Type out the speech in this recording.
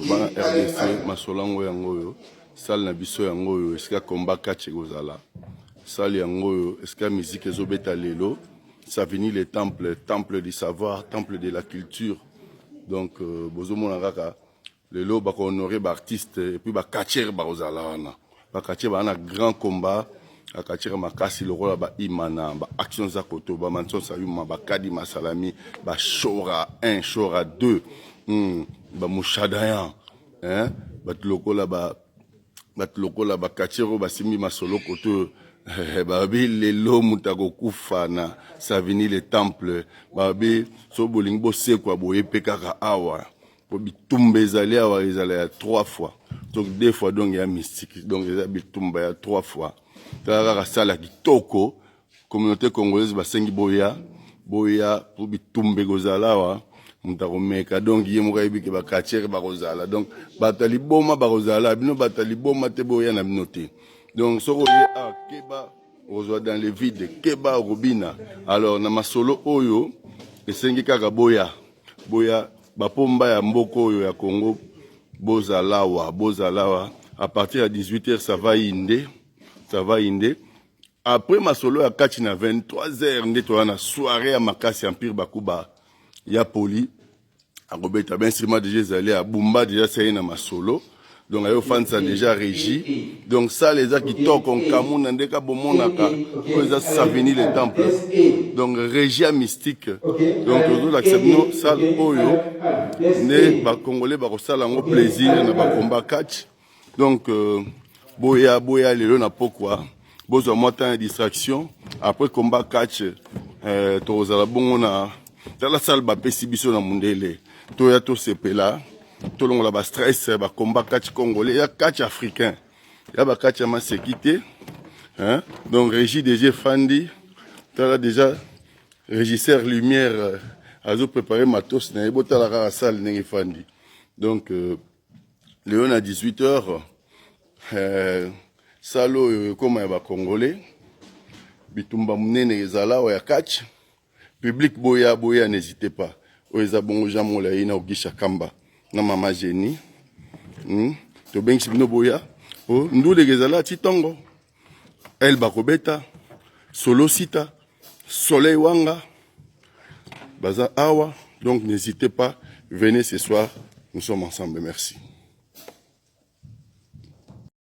Bana RDC, masolo yango yango oyo, salle na biso yango oyo esika combat catch ekozala. Salle yango oyo esika musique ezobeta lelo. Savigny le temple, temple du savoir, temple de la culture. Donc euh, bozomona kaka lelo bako honorer ba artistes et puis ba catcheurs bakozala wana. Ba catcheurs ba na grand combat, ba catcheurs makasi lokola ba Imana, ba Action Zakoto, ba Manson Sayuma, ba Kadi Masalami, ba Shora 1, Shora 2, ba Mushadayan, hein, bato lokola ba bato lokola ba catcheurs oyo basimbi masolo koto babi lelo moto akokufa na Savigny le temple, babi so bolingi bosekwa boye mpe kaka awa po bitumba ezali awa ezala ya trois fois donc deux fois donc ya mystique donc eza bitumba ya trois fois. Tala kaka sala kitoko, communauté congolaise basengi boya boya po bitumba ekozala awa. Moto akomeka donc ye moko ayebi ke bacatcheurs bakozala, donc bato ya liboma bakozala. Bino bato ya liboma te, boya na bino te. Donc soki oye awa, keba okozwa dans le vide, keba okobina. Alors na masolo oyo esengi kaka boya boya, bapomba ya mboka oyo ya Congo, bozala awa, bozala awa à partir ya 18 heures. Ça va inde, ça va inde. Après masolo ya kati na 23 heures nde toza na soirée ya makasi. Empire Bakuba ya poli akobeta bainstrument déjà ezali ya bumba déjà sali na masolo, donc ayo ofandisa déjà régie. Donc salle eza kitoko, nkamuna ndeka bomonaka oyo eza Savigny le temple, donc régie ya mystique. Donc tozolakisa bino salle oyo nde bacongolais bakosala yango plaisir na bacombat catch. Donc boya boya lelo na pokwa, bozwa mwa temps ya distraction après combat catch. Tokozala bongo na tala salle bapesi biso na mundele. Toya tosepela, tolongola bastress. Bacombat catch congolais ya catch africain ya bacatch ya maseki te, hein? Donc régie déjà efandi, tala déjà régisseur lumière azoprépare matos na ye. Botala kaka salle ndenge efandi. Donc lelo na 18 heures, salle oyo ekóma ya bacongolais, bitumba monene ezala awa ya catch. Public boya boya, n'hésitez pas. Oyo eza bongo Jean Molai na Ogisha Kamba na Mama Genie, Tobengisi bino boya po nduleka ezala ti ntongo. El bakobeta solo sita soleil wanga baza awa. Donc n'hésitez pas, venez ce soir, nous sommes ensemble. Merci.